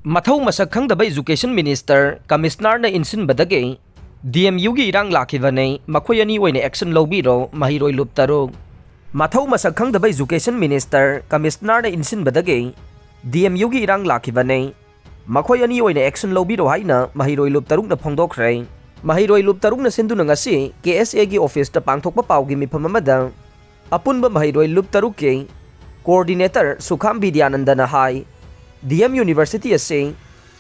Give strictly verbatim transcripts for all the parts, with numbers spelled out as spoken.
ꯃꯊꯧ ꯃꯁꯛ ꯈꯪꯗꯕ education minister commissionerꯅ ꯏꯟꯁꯤꯟꯕꯗꯒꯤ D M Uꯒꯤ ꯏꯔꯥꯡ ꯂꯥꯛꯈꯤꯕꯅꯤ꯫ ꯃꯈꯣꯏ ꯑꯅꯤ ꯑꯣꯏꯅ action ꯂꯧꯕꯤꯔꯣ, ꯃꯍꯩꯔꯣꯏ ꯂꯨꯞ ꯇꯔꯨꯛ꯫ ꯃꯊꯧ ꯃꯁꯛ ꯈꯪꯗꯕ education minister commissionerꯅ ꯏꯟꯁꯤꯟꯕꯗꯒꯤ D M Uꯒꯤ ꯏꯔꯥꯡ ꯂꯥꯛꯈꯤꯕꯅꯤ꯫ ꯃꯈꯣꯏ ꯑꯅꯤ ꯑꯣꯏꯅ action ꯂꯧꯕꯤꯔꯣ ꯍꯥꯏꯅ ꯃꯍꯩꯔꯣꯏ ꯂꯨꯞ ꯇꯔꯨꯛꯅ ꯐꯣꯡꯗꯣꯛꯈ꯭ꯔꯦ꯫ ꯃꯍꯩꯔꯣꯏ ꯂꯨꯞ ꯇꯔꯨꯛꯅ ꯁꯤꯟꯗꯨꯅ ꯉꯁꯤ K S Aꯒꯤ officeꯇ ꯄꯥꯡꯊꯣꯛꯄ ꯄꯥꯎꯒꯤ ꯃꯤꯐꯝ ꯑꯃꯗ ꯑꯄꯨꯟꯕ ꯃꯍꯩꯔꯣꯏ ꯂꯨꯞ ꯇꯔꯨꯛꯀꯤ coordinator ꯁꯨꯈꯥꯝ ꯕꯤꯗ꯭ꯌꯥꯅꯟꯗꯅ ꯍꯥꯏ, D M University ꯑꯁꯤ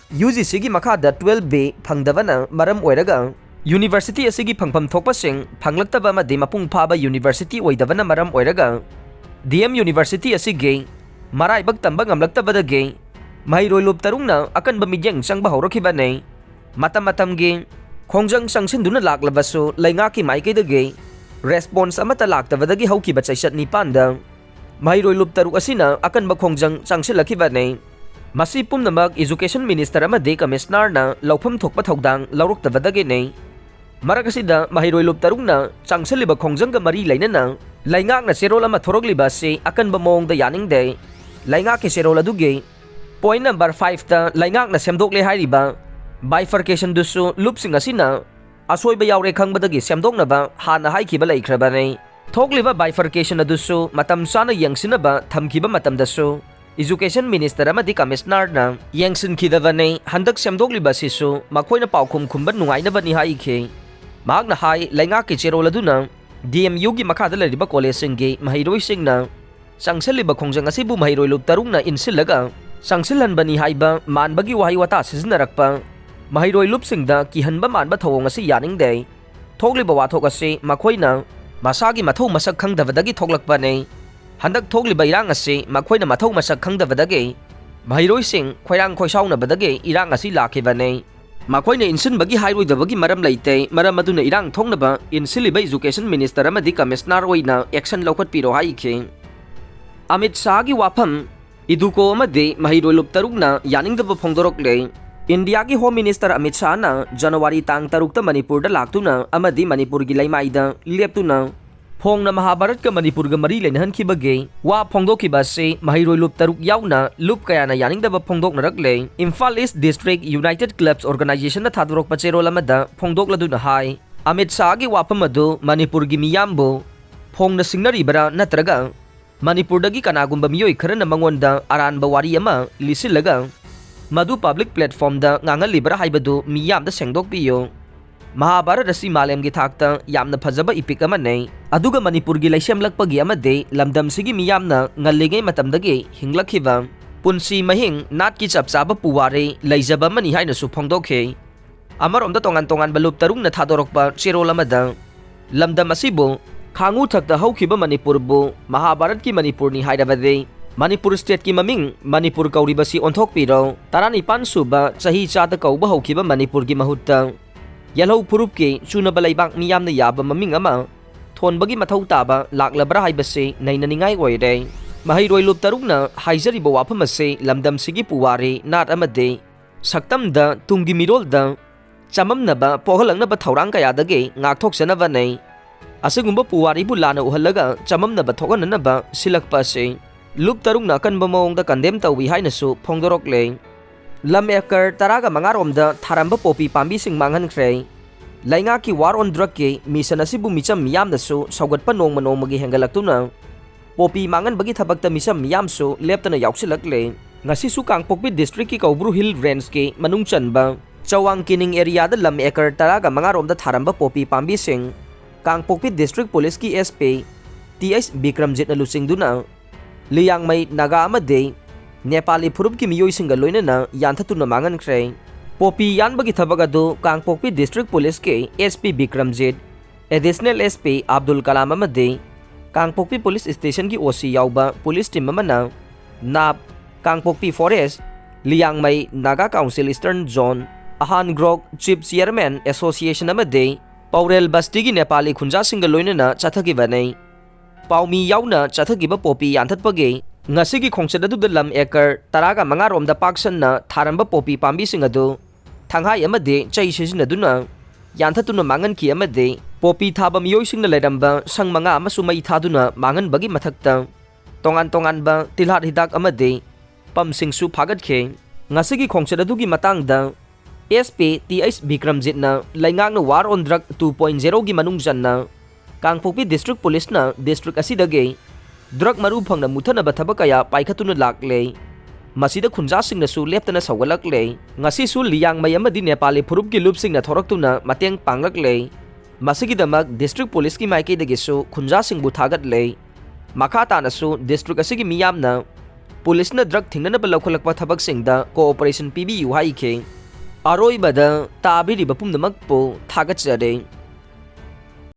UGCꯒꯤ ꯃꯈꯥꯗ twelve B ꯐꯪꯗꯕꯅ ꯃꯔꯝ ꯑꯣꯏꯔꯒ university ꯑꯁꯤꯒꯤ ꯐꯪꯐꯝ ꯊꯣꯛꯄꯁꯤꯡ ꯐꯪꯂꯛꯇꯕ ꯑꯃꯗꯤ ꯃꯄꯨꯡ ꯐꯥꯕ university ꯑꯣꯏꯗꯕꯅ ꯃꯔꯝ ꯑꯣꯏꯔꯒ D M University ꯑꯁꯤꯒꯤ ꯃꯔꯥꯏꯕꯛ ꯇꯝꯕ ꯉꯝꯂꯛꯇꯕꯗꯒꯤ ꯃꯍꯩꯔꯣꯏ ꯂꯨꯞ ꯇꯔꯨꯛꯅ ꯑꯀꯟꯕ ꯃꯤꯠꯌꯦꯡ ꯆꯪꯕ ꯍꯧꯔꯛꯈꯤꯕꯅꯤ꯫ ꯃꯇꯝ ꯃꯇꯝꯒꯤ ꯈꯣꯡꯖꯪ ꯆꯪꯁꯤꯟꯗꯨꯅ ꯂꯥꯛꯂꯕꯁꯨ ꯂꯩꯉꯥꯛꯀꯤ ꯃꯥꯏꯀꯩꯗꯒꯤ response ꯑꯃꯠꯇ ꯂꯥꯛꯇꯕꯗꯒꯤ ꯍꯧꯈꯤꯕ ꯆꯩꯆꯠ ꯅꯤꯄꯥꯟꯗ ꯃꯍꯩꯔꯣꯏ ꯂꯨꯞ ꯇꯔꯨꯛ ꯑꯁꯤꯅ ꯑꯀꯟꯕ ꯈꯣꯡꯖꯪ ꯆꯪꯁꯤꯜꯂꯛꯈꯤꯕꯅꯤ꯫ ꯃꯁꯤ ꯄꯨꯝꯅꯃꯛ education minister ꯑꯃꯗꯤ commissionerꯅ ꯂꯧꯐꯝ ꯊꯣꯛꯄ ꯊꯧꯗꯥꯡ ꯂꯧꯔꯛꯇꯕꯗꯒꯤꯅꯤ꯫ ꯃꯔꯛ ꯑꯁꯤꯗ ꯃꯍꯩꯔꯣꯏ ꯂꯨꯞ ꯇꯔꯨꯛꯅ ꯆꯪꯁꯤꯜꯂꯤꯕ ꯈꯣꯡꯖꯪꯒ ꯃꯔꯤ ꯂꯩꯅꯅ ꯂꯩꯉꯥꯛꯅ ꯆꯦꯔꯣꯜ ꯑꯃ ꯊꯣꯔꯛꯂꯤꯕ ꯑꯁꯤ ꯑꯀꯟꯕ ꯃꯑꯣꯡꯗ ꯌꯥꯅꯤꯡꯗꯦ꯫ ꯂꯩꯉꯥꯛꯀꯤ ꯆꯦꯔꯣꯜ ꯑꯗꯨꯒꯤ point number fiveꯇ ꯂꯩꯉꯥꯛꯅ ꯁꯦꯝꯗꯣꯛꯂꯦ ꯍꯥꯏꯔꯤꯕ bifurcationꯗꯨꯁꯨ ꯂꯨꯞꯁꯤꯡ ꯑꯁꯤꯅ ꯑꯁꯣꯏꯕ ꯌꯥꯎꯔꯦ ꯈꯪꯕꯗꯒꯤ ꯁꯦꯝꯗꯣꯛꯅꯕ ꯍꯥꯟꯅ ꯍꯥꯏꯈꯤꯕ ꯂꯩꯈ꯭ꯔꯕꯅꯤ꯫ ꯊꯣꯛꯂꯤꯕ bifurcation ꯑꯗꯨꯁꯨ ꯃꯇꯝ ꯆꯥꯅ ꯌꯦꯡꯁꯤꯟꯅꯕ ꯊꯝꯈꯤꯕ ꯃꯇꯝꯗꯁꯨ education ministerꯅ ꯑꯃꯗꯤ commissionerꯅ ꯌꯦꯡꯁꯤꯟꯈꯤꯗꯕꯅꯤ꯫ ꯍꯟꯗꯛ ꯁꯦꯝꯗꯣꯛꯂꯤꯕ ꯑꯁꯤꯁꯨ ꯃꯈꯣꯏꯅ ꯄꯥꯎꯈꯨꯝ ꯈꯨꯝꯕ ꯅꯨꯡꯉꯥꯏꯅꯕꯅꯤ ꯍꯥꯏꯈꯤ꯫ ꯃꯍꯥꯛꯅ ꯍꯥꯏ, ꯂꯩꯉꯥꯛꯀꯤ ꯆꯦꯔꯣꯜ ꯑꯗꯨꯅ D M Uꯒꯤ ꯃꯈꯥꯗ ꯂꯩꯔꯤꯕ collegeꯁꯤꯡꯒꯤ ꯃꯍꯩꯔꯣꯏꯁꯤꯡꯅ ꯆꯪꯁꯤꯜꯂꯤꯕ ꯈꯣꯡꯖꯪ ꯑꯁꯤꯕꯨ ꯃꯍꯩꯔꯣꯏ ꯂꯨꯞ ꯇꯔꯨꯛꯅ ꯏꯟꯁꯤꯜꯂꯒ ꯆꯪꯁꯤꯜꯍꯟꯕꯅꯤ ꯍꯥꯏꯕ ꯃꯥꯟꯕꯒꯤ ꯋꯥꯍꯩ ꯋꯥꯇꯥ ꯁꯤꯖꯤꯟꯅꯔꯛꯄ ꯃꯍꯩꯔꯣꯏ ꯂꯨꯞꯁꯤꯡꯗ ꯀꯤꯍꯟꯕ ꯃꯥꯟꯕ ꯊꯧꯑꯣꯡ ꯑꯁꯤ ꯌꯥꯅꯤꯡꯗꯦ꯫ ꯊꯣꯛꯂꯤꯕ ꯋꯥꯊꯣꯛ ꯑꯁꯤ ꯃꯈꯣꯏꯅ ꯃꯁꯥꯒꯤ ꯃꯊꯧ ꯃꯁꯛ ꯈꯪꯗꯕꯗꯒꯤ ꯊꯣꯛꯂꯛꯄꯅꯤ꯫ ꯍꯟꯗꯛ ꯊꯣꯛꯂꯤꯕ ꯏꯔꯥꯡ ꯑꯁꯤ ꯃꯈꯣꯏꯅ ꯃꯊꯧ ꯃꯁꯛ ꯈꯪꯗꯕꯗꯒꯤ ꯃꯍꯩꯔꯣꯏꯁꯤꯡ ꯈꯣꯏꯔꯥꯡ ꯈꯣꯏꯁꯥꯎꯅꯕꯗꯒꯤ ꯏꯔꯥꯡ ꯑꯁꯤ ꯂꯥꯛꯈꯤꯕꯅꯤ꯫ ꯃꯈꯣꯏꯅ ꯏꯟꯁꯤꯟꯕꯒꯤ ꯍꯥꯏꯔꯣꯏꯗꯕꯒꯤ ꯃꯔꯝ ꯂꯩꯇꯦ, ꯃꯔꯝ ꯑꯗꯨꯅ ꯏꯔꯥꯡ ꯊꯣꯛꯅꯕ ꯏꯟꯁꯤꯜꯂꯤꯕ education minister ꯑꯃꯗꯤ commissioner ꯑꯣꯏꯅ action ꯂꯧꯈꯠꯄꯤꯔꯣ ꯍꯥꯏꯈꯤ꯫ ꯑꯃꯤꯠ ꯁꯥꯍꯒꯤ ꯋꯥꯐꯝ ꯏꯗꯨꯀꯣ ꯑꯃꯗꯤ ꯃꯍꯩꯔꯣꯏ ꯂꯨꯞ ꯇꯔꯨꯛꯅ ꯌꯥꯅꯤꯡꯗꯕ ꯐꯣꯡꯗꯣꯔꯛꯂꯦ꯫ ꯏꯟꯗꯤꯌꯥꯒꯤ Home Minister ꯑꯃꯤꯠ ꯁꯥꯍꯅ ꯖꯅꯋꯥꯔꯤ ꯇꯥꯡ ꯇꯔꯨꯛꯇ ꯃꯅꯤꯄꯨꯔꯗ ꯂꯥꯛꯇꯨꯅ ꯑꯃꯗꯤ ꯃꯅꯤꯄꯨꯔꯒꯤ ꯂꯩꯃꯥꯏꯗ ꯂꯦꯞꯇꯨꯅ ꯐꯣꯡꯅ ꯃꯍꯥꯚꯥꯔꯠꯀ ꯃꯅꯤꯄꯨꯔꯒ ꯃꯔꯤ ꯂꯩꯅꯍꯟꯈꯤꯕꯒꯤ ꯋꯥ ꯐꯣꯡꯗꯣꯛꯈꯤꯕ ꯑꯁꯤ ꯃꯍꯩꯔꯣꯏ ꯂꯨꯞ ꯇꯔꯨꯛ ꯌꯥꯎꯅ ꯂꯨꯞ ꯀꯌꯥꯅ ꯌꯥꯅꯤꯡꯗꯕ ꯐꯣꯡꯗꯣꯛꯅꯔꯛꯂꯦ꯫ ꯏꯝꯐꯥꯜ ꯏꯁ ꯗꯤꯁꯇ꯭ꯔꯤꯛ ꯌꯨꯅꯥꯏꯇꯦꯗ ꯀ꯭ꯂꯕꯁ ꯑꯣꯔꯒꯅꯥꯏꯖꯦꯁꯟꯅ ꯊꯥꯗꯣꯔꯛꯄ ꯆꯦꯔꯣꯜ ꯑꯃꯗ ꯐꯣꯡꯗꯣꯛꯂꯗꯨꯅ ꯍꯥꯏ, ꯑꯃꯤꯠ ꯁꯥꯍꯒꯤ ꯋꯥꯐꯝ ꯑꯗꯨ ꯃꯅꯤꯄꯨꯔꯒꯤ ꯃꯤꯌꯥꯝꯕꯨ ꯐꯣꯡꯅ ꯁꯤꯡꯅꯔꯤꯕ꯭ꯔꯥ ꯅꯠꯇ꯭ꯔꯒ ꯃꯅꯤꯄꯨꯔꯗꯒꯤ ꯀꯅꯥꯒꯨꯝꯕ ꯃꯤꯑꯣꯏ ꯈꯔꯅ ꯃꯉꯣꯟꯗ ꯑꯔꯥꯟꯕ ꯋꯥꯔꯤ ꯑꯃ ꯂꯤꯁꯤꯜꯂꯒ ꯃꯗꯨ ꯄꯕ꯭ꯂꯤꯛ ꯄ꯭ꯂꯦꯠꯐꯣꯝꯗ ꯉꯥꯡꯍꯜꯂꯤꯕ꯭ꯔꯥ ꯍꯥꯏꯕꯗꯨ ꯃꯤꯌꯥꯝꯗ ꯁꯦꯡꯗꯣꯛꯄꯤꯌꯨ꯫ ꯃꯍꯥꯚꯥꯔꯠ ꯑꯁꯤ ꯃꯥꯂꯦꯝꯒꯤ ꯊꯥꯛꯇ ꯌꯥꯝꯅ ꯐꯖꯕ ꯏꯄꯤꯛ ꯑꯃꯅꯤ, ꯑꯗꯨꯒ ꯃꯅꯤꯄꯨꯔꯒꯤ ꯂꯩꯁꯦꯝꯂꯛꯄꯒꯤ ꯑꯃꯗꯤ ꯂꯝꯗꯝꯁꯤꯒꯤ ꯃꯤꯌꯥꯝꯅ ꯉꯜꯂꯤꯉꯩ ꯃꯇꯝꯗꯒꯤ ꯍꯤꯡꯂꯛꯈꯤꯕ ꯄꯨꯟꯁꯤ ꯃꯍꯤꯡ, ꯅꯥꯠꯀꯤ ꯆꯞ ꯆꯥꯕ ꯄꯨꯋꯥꯔꯤ ꯂꯩꯖꯕ ꯑꯃꯅꯤ ꯍꯥꯏꯅꯁꯨ ꯐꯣꯡꯗꯣꯛꯈꯤ꯫ ꯑꯃꯔꯣꯝꯗ ꯇꯣꯉꯥꯟ ꯇꯣꯉꯥꯟꯕ ꯂꯨꯞ ꯇꯔꯨꯛꯅ ꯊꯥꯗꯣꯔꯛꯄ ꯆꯦꯔꯣꯜ ꯑꯃꯗ ꯂꯝꯗꯝ ꯑꯁꯤꯕꯨ ꯈꯥꯉꯨ ꯊꯛꯇ ꯍꯧꯈꯤꯕ ꯃꯅꯤꯄꯨꯔꯕꯨ ꯃꯍꯥꯚꯥꯔꯠꯀꯤ ꯃꯅꯤꯄꯨꯔꯅꯤ ꯍꯥꯏꯔꯕꯗꯤ ꯃꯅꯤꯄꯨꯔ ꯁ꯭ꯇꯦꯠꯀꯤ ꯃꯃꯤꯡ ꯃꯅꯤꯄꯨꯔ ꯀꯧꯔꯤꯕꯁꯤ ꯑꯣꯟꯊꯣꯛꯄꯤꯔꯣ꯫ ꯇꯔꯥꯅꯤꯄꯥꯟ ꯁꯨꯕ ꯆꯍꯤ ꯆꯥꯗ ꯀꯧꯕ ꯍꯧꯈꯤꯕ ꯃꯅꯤꯄꯨꯔꯒꯤ ꯃꯍꯨꯠꯇ ꯌꯦꯜꯍꯧ ꯐꯨꯔꯨꯞꯀꯤ ꯆꯨꯅꯕ ꯂꯩꯕꯥꯛ ꯃꯤꯌꯥꯝꯅ ꯌꯥꯕ ꯃꯃꯤꯡ ꯑꯃ ꯊꯣꯟꯕꯒꯤ ꯃꯊꯧ ꯇꯥꯕ ꯂꯥꯛꯂꯕ꯭ꯔꯥ ꯍꯥꯏꯕꯁꯤ ꯅꯩꯅꯅꯤꯡꯉꯥꯏ ꯑꯣꯏꯔꯦ꯫ ꯃꯍꯩꯔꯣꯏ ꯂꯨꯞ ꯇꯔꯨꯛꯅ ꯍꯥꯏꯖꯔꯤꯕ ꯋꯥꯐꯝ ꯑꯁꯤ ꯂꯝꯗꯝꯁꯤꯒꯤ ꯄꯨꯋꯥꯔꯤ, ꯅꯥꯠ ꯑꯃꯗꯤ ꯁꯛꯇꯝꯗ ꯇꯨꯡꯒꯤ ꯃꯤꯔꯣꯜꯗ ꯆꯃꯝꯅꯕ ꯄꯣꯛꯍꯜꯂꯛꯅꯕ ꯊꯧꯔꯥꯡ ꯀꯌꯥꯗꯒꯤ ꯉꯥꯛꯊꯣꯛꯆꯅꯕꯅꯤ꯫ ꯑꯁꯤꯒꯨꯝꯕ ꯄꯨꯋꯥꯔꯤꯕꯨ ꯂꯥꯟꯅ ꯎꯍꯜꯂꯒ ꯆꯃꯝꯅꯕ ꯊꯣꯛꯍꯟꯅꯅꯕ ꯁꯤꯜꯂꯛꯄ ꯑꯁꯤ ꯂꯨꯞ ꯇꯔꯨꯛꯅ ꯑꯀꯟꯕ ꯃꯑꯣꯡꯗ ꯀꯟꯗꯦꯝ ꯇꯧꯏ ꯍꯥꯏꯅꯁꯨ ꯐꯣꯡꯗꯣꯔꯛꯂꯦ꯫ ꯂꯝ ꯑꯦꯀꯔ ꯇꯔꯥꯒ ꯃꯉꯥ ꯔꯣꯝꯗ ꯊꯥꯔꯝꯕ ꯄꯣꯄꯤ ꯄꯥꯝꯕꯤꯁꯤꯡ ꯃꯥꯡꯍꯟꯈ꯭ꯔꯦ꯫ ꯂꯩꯉꯥꯛꯀꯤ ꯋꯥꯔ ꯑꯣꯟ ꯗ꯭ꯔꯒꯀꯤ ꯃꯤꯁꯟ ꯑꯁꯤꯕꯨ ꯃꯤꯆꯝ ꯃꯤꯌꯥꯝꯅꯁꯨ ꯁꯧꯒꯠꯄ ꯅꯣꯡꯃ ꯅꯣꯡꯃꯒꯤ ꯍꯦꯟꯒꯠꯂꯛꯇꯨꯅ ꯄꯣꯄꯤ ꯃꯥꯡꯍꯟꯕꯒꯤ ꯊꯕꯛꯇ ꯃꯤꯆꯝ ꯃꯤꯌꯥꯝꯁꯨ ꯂꯦꯞꯇꯅ ꯌꯥꯎꯁꯤꯜꯂꯛꯂꯦ꯫ ꯉꯁꯤꯁꯨ ꯀꯥꯡꯄꯣꯛꯄꯤ ꯗꯤꯁꯇ꯭ꯔꯤꯛꯀꯤ ꯀꯧꯕ꯭ꯔꯨ ꯍꯤꯜ ꯔꯦꯟꯖꯀꯤ ꯃꯅꯨꯡ ꯆꯟꯕ ꯆꯋꯥꯡ ꯀꯤꯅꯤꯡ ꯑꯦꯔꯤꯌꯥꯗ ꯂꯝ ꯑꯦꯀꯔ ꯇꯔꯥꯒ ꯃꯉꯥ ꯔꯣꯝꯗ ꯊꯥꯔꯝꯕ ꯄꯣꯄꯤ ꯄꯥꯝꯕꯤꯁꯤꯡ ꯀꯥꯡꯄꯣꯛꯄꯤ ꯗꯤꯁꯇ꯭ꯔꯤꯛ ꯄꯨꯂꯤꯁꯀꯤ SP ꯇꯤ ꯑꯩꯆ ꯕꯤꯀ꯭ꯔꯝꯖꯤꯠꯅ ꯂꯨꯆꯤꯡꯗꯨꯅ ꯂꯤꯌꯥꯡꯃꯩ ꯅꯥꯒꯥ ꯑꯃꯗꯤ ꯅꯦꯄꯥꯂꯤ ꯐꯨꯔꯨꯞꯀꯤ ꯃꯤꯑꯣꯏꯁꯤꯡꯒ ꯂꯣꯏꯅꯅ ꯌꯥꯟꯊꯠꯇꯨꯅ ꯃꯥꯡꯍꯟꯈ꯭ꯔꯦ꯫ ꯄꯣꯄꯤ ꯌꯥꯟꯕꯒꯤ ꯊꯕꯛ ꯑꯗꯨ ꯀꯥꯡꯄꯣꯛꯄꯤ ꯗꯤꯁꯇ꯭ꯔꯤꯛ ꯄꯨꯂꯤꯁꯀꯤ SP Bikramjit, additional SP Abdul Kalam ꯑꯃꯗꯤ ꯀꯥꯡꯄꯣꯛꯄꯤ ꯄꯨꯂꯤꯁ ꯁ꯭ꯇꯦꯁꯟꯒꯤ OC ꯌꯥꯎꯕ ꯄꯨꯂꯤꯁ ꯇꯤꯝ ꯑꯃꯅ ꯅꯥꯞ, Kangpokpi forest, Liangmai Naga council eastern zone, ꯑꯍꯥꯟ ꯒ꯭ꯔꯣꯛ ꯆꯤꯞ ꯆꯤꯌꯔꯃꯦꯟ ꯑꯦꯁꯣꯁꯤꯌꯦꯁꯟ ꯑꯃꯗꯤ ꯄꯧꯔꯦꯜ ꯕꯁꯇꯤꯒꯤ ꯅꯦꯄꯥꯂꯤ ꯈꯨꯟꯖꯥꯁꯤꯡꯒ ꯂꯣꯏꯅꯅ ꯆꯠꯊꯈꯤꯕꯅꯤ꯫ ꯄꯥꯎꯃꯤ ꯌꯥꯎꯅ ꯆꯠꯊꯈꯤꯕ ꯄꯣꯄꯤ ꯌꯥꯟꯊꯠꯄꯒꯤ ꯉꯁꯤꯒꯤ ꯈꯣꯡꯆꯠ ꯑꯗꯨꯗ ꯂꯝ ꯑꯦꯀꯔ ꯇꯔꯥꯒ ꯃꯉꯥ ꯔꯣꯝꯗ ꯄꯥꯛ ꯁꯟꯅ ꯊꯥꯔꯝꯕ ꯄꯣꯄꯤ ꯄꯥꯝꯕꯤꯁꯤꯡ ꯑꯗꯨ ꯊꯥꯡꯍꯥꯏ ꯑꯃꯗꯤ ꯆꯩ ꯁꯤꯖꯤꯟꯅꯗꯨꯅ ꯌꯥꯟꯊꯠꯇꯨꯅ ꯃꯥꯡꯍꯟꯈꯤ ꯑꯃꯗꯤ ꯄꯣꯄꯤ ꯊꯥꯕ ꯃꯤꯑꯣꯏꯁꯤꯡꯅ ꯂꯩꯔꯝꯕ ꯁꯪ ꯃꯉꯥ ꯑꯃꯁꯨ ꯃꯩ ꯊꯥꯗꯨꯅ ꯃꯥꯡꯍꯟꯕꯒꯤ ꯃꯊꯛꯇ ꯇꯣꯉꯥꯟ ꯇꯣꯉꯥꯟꯕ ꯇꯤꯜꯍꯥꯠ ꯍꯤꯗꯥꯛ ꯑꯃꯗꯤ ꯄꯝꯁꯤꯡꯁꯨ ꯐꯥꯒꯠꯈꯤ꯫ ꯉꯁꯤꯒꯤ ꯈꯣꯡꯆꯠ ꯑꯗꯨꯒꯤ ꯃꯇꯥꯡꯗ SP TH ꯕꯤꯀ꯭ꯔꯝꯖꯤꯠꯅ ꯂꯩꯉꯥꯛꯅ War on Drug two point zero ꯒꯤ ꯃꯅꯨꯡ ꯆꯟꯅ ꯀꯥꯡꯄꯣꯛꯄꯤ District Police ꯅ district ꯑꯁꯤꯗꯒꯤ drug ꯃꯔꯨ ꯐꯪꯅ ꯃꯨꯊꯠꯅꯕ ꯊꯕꯛ ꯀꯌꯥ ꯄꯥꯏꯈꯠꯇꯨꯅ ꯂꯥꯛꯂꯦ꯫ ꯃꯁꯤꯗ ꯈꯨꯟꯖꯥꯁꯤꯡꯅꯁꯨ ꯂꯦꯞꯇꯅ ꯁꯧꯒꯠꯂꯛꯂꯦ꯫ ꯉꯁꯤꯁꯨ ꯂꯤꯌꯥꯡꯃꯩ ꯑꯃꯗꯤ ꯅꯦꯄꯥꯂꯤ ꯐꯨꯔꯨꯞꯀꯤ ꯂꯨꯞꯁꯤꯡꯅ ꯊꯣꯔꯛꯇꯨꯅ ꯃꯇꯦꯡ ꯄꯥꯡꯂꯛꯂꯦ꯫ ꯃꯁꯤꯒꯤꯗꯃꯛ District Police ꯀꯤ ꯃꯥꯏꯀꯩꯗꯒꯤꯁꯨ ꯈꯨꯟꯖꯥꯁꯤꯡꯕꯨ ꯊꯥꯒꯠꯂꯦ꯫ ꯃꯈꯥ ꯇꯥꯅꯁꯨ district ꯑꯁꯤꯒꯤ ꯃꯤꯌꯥꯝꯅ police ꯅ drug ꯊꯤꯡꯅꯅꯕ ꯂꯧꯈꯠꯂꯛꯄ ꯊꯕꯛꯁꯤꯡꯗ cooperation ꯄꯤꯕꯤꯌꯨ ꯍꯥꯏꯈꯤ꯫ ꯑꯔꯣꯏꯕꯗ ꯇꯥꯕꯤꯔꯤꯕ ꯄꯨꯝꯅꯃꯛꯄꯨ ꯊꯥꯒꯠꯆꯔꯤ꯫